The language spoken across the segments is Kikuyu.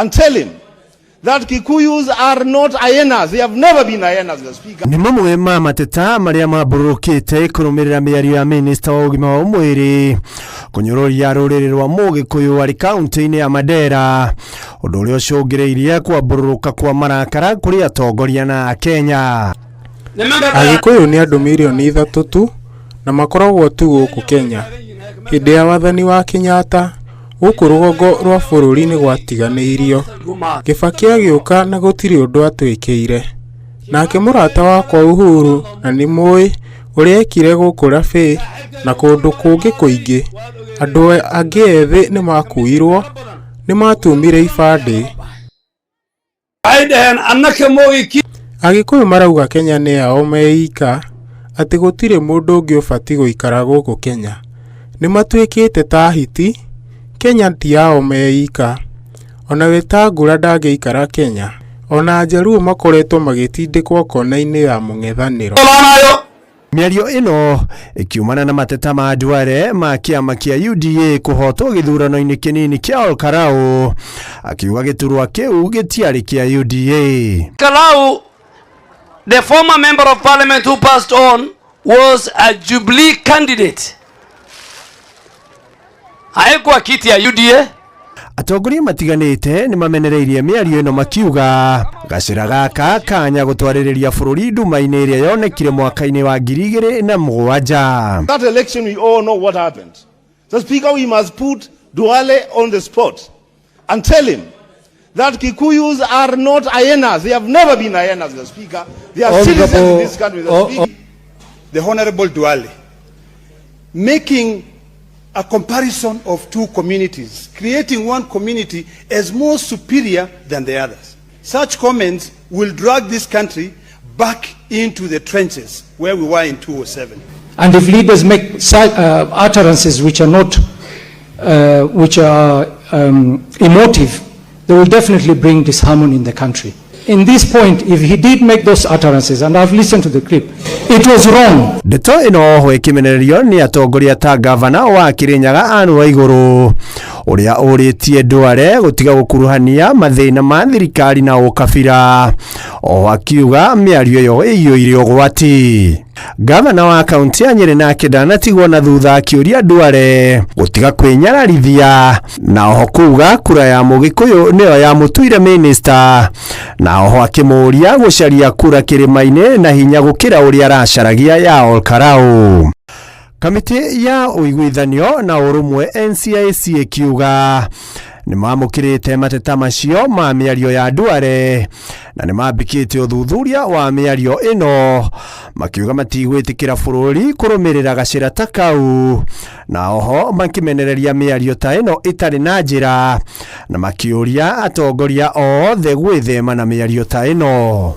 And tell him that Kikuyus are not hyenas. They have never been hyenas, Mr. Speaker. Nĩ mamwe ma mateta marĩa mambũrũrũkĩte kũrũmĩrĩra mĩario ya minista wa ũgima wa mwĩrĩ kũnyũrũria rũrĩrĩ rwa Mũgĩkũyũ arĩ kaunti-inĩ ya Mandera, ũndũ ũrĩa ũcũngĩrĩirie kwambũrũrũka kwa marakara kũrĩ atongoria na Akenya. Agĩkũyũ nĩ andũ mirioni 3 tu na makoragwo tu gũkũ Kenya. Hĩndĩ ya wathani wa Kenyatta, gũkũ rũgongo rwa bũrũri nĩ gwatiganĩirio. Kibaki agĩũka na gũtirĩ ũndũ atwĩkĩire. Nake mũrata wakwa Uhuru na nĩmũĩ ũrĩa ekire gũkũ Rabai na kũndũ kũngĩ kũingĩ. Andũ angĩ ethĩ nĩmakuirwo, nĩmatumire ibandĩ. Waxay dhaheen annaka moogi. Agĩkũyũ marauga Kenya nĩ yao me ika, atĩ gũtirĩ mũndũ ũngĩ ũbatiĩ gũikara gũkũ Kenya. Nĩmatuĩkĩte ta hiti, Kenya ti yao me ika. Ona Wetangula ndangĩikara Kenya. Ona Ajaluo makoretwo magĩtindĩkwo kona-inĩ ya mũng'ethanĩro. Mĩario ĩno ĩkiumana na mateta ma Duale ma kĩama kĩa UDA kũhotwo gĩthurano-inĩ kĩnini kĩa Olkalau, akiuga gĩturwa kĩu gĩtiarĩ kĩa UDA. Kalau, the former member of parliament who passed on, was a Jubilee candidate. Haikuwa kiti ya UDA. Atongoria matiganĩte nĩ mamenereirie mĩario ĩno makiuga gacĩra gaka kanya gũtwarĩrĩria bũrũri nduma-inĩ ĩrĩa yonekire mwaka-inĩ wa 2007. That election, we all know what happened. So, Speaker, we must put Duale on the spot and tell him that Kikuyus are not hyenas. They have never been hyenas, Mr. Speaker. They are citizens in this country, Mr. Speaker. The Honorable Duale, making a comparison of two communities, creating one community as more superior than the others. Such comments will drag this country back into the trenches where we were in 2007. And if leaders make utterances which are not, which are emotive, they will definitely bring disharmony in the country. In this point, if he did make those utterances, and I've listened to the clip, it was wrong. Ndeto ĩno oho ĩkĩmenererio nĩ atongoria ta gavana wa Kirinyaga Anne Waigũrũ ũrĩa ũrĩtie Duale gũtiga gũkuruhania mathĩna ma thirikari na ũkabira, oho akiuga mĩario ĩyo ĩiyũire ũgwati. Gavana wa kaunti ya Nyĩrĩ nake ndanatigwo na thutha akĩũria Duale gũtiga kwĩnyararithia na oho kuga kura ya Mũgĩkũyũ nĩyo yamũtuire minista, na oho akĩmũũria gũcaria kura kĩrĩma-inĩ na hinya gũkĩra ũrĩa aracaragia ya Olkalau. Kamĩtĩ ya ũiguithanio na ũrũmwe NCIC ĩkiuga nĩ mamũkĩrĩte mateta macio ma mĩario ya Duale na nĩ mambĩkĩte ũthuthuria wa mĩario ĩno, makiuga matigwĩtĩkĩra bũrũri kũrũmĩrĩra gacĩra ta kau, na oho makĩmenereria mĩario ta ĩno ĩtarĩ na njĩra na makĩũria atongoria othe gwĩthema na mĩario ta ĩno.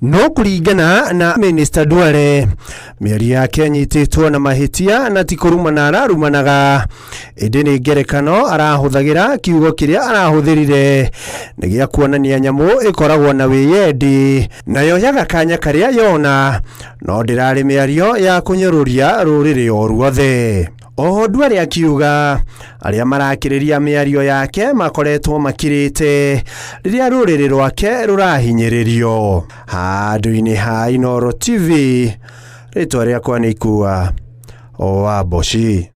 No kũringana na Minister Duale, mĩario yake anyitĩtwo na mahĩtia na ti kũrumana ararumanaga, ĩndĩ nĩ ngerekano arahũthagĩra. Kiugo kĩrĩa arahũthĩrire nĩ gĩa kuonania nyamũ ĩkoragwo na wĩyendi na yoyaga kanya karĩa yona, no ndĩrarĩ mĩario ya kũnyũrũria rũrĩrĩ o ruothe. Oho Duale akiuga arĩa marakĩrĩria mĩario yake makoretwo makirĩte rĩrĩa rũrĩrĩ rwake rũrahinyĩrĩrio. Handũ-inĩ ha Inooro TV, rĩtwa rĩakwa nĩ Ikua wa Mboci.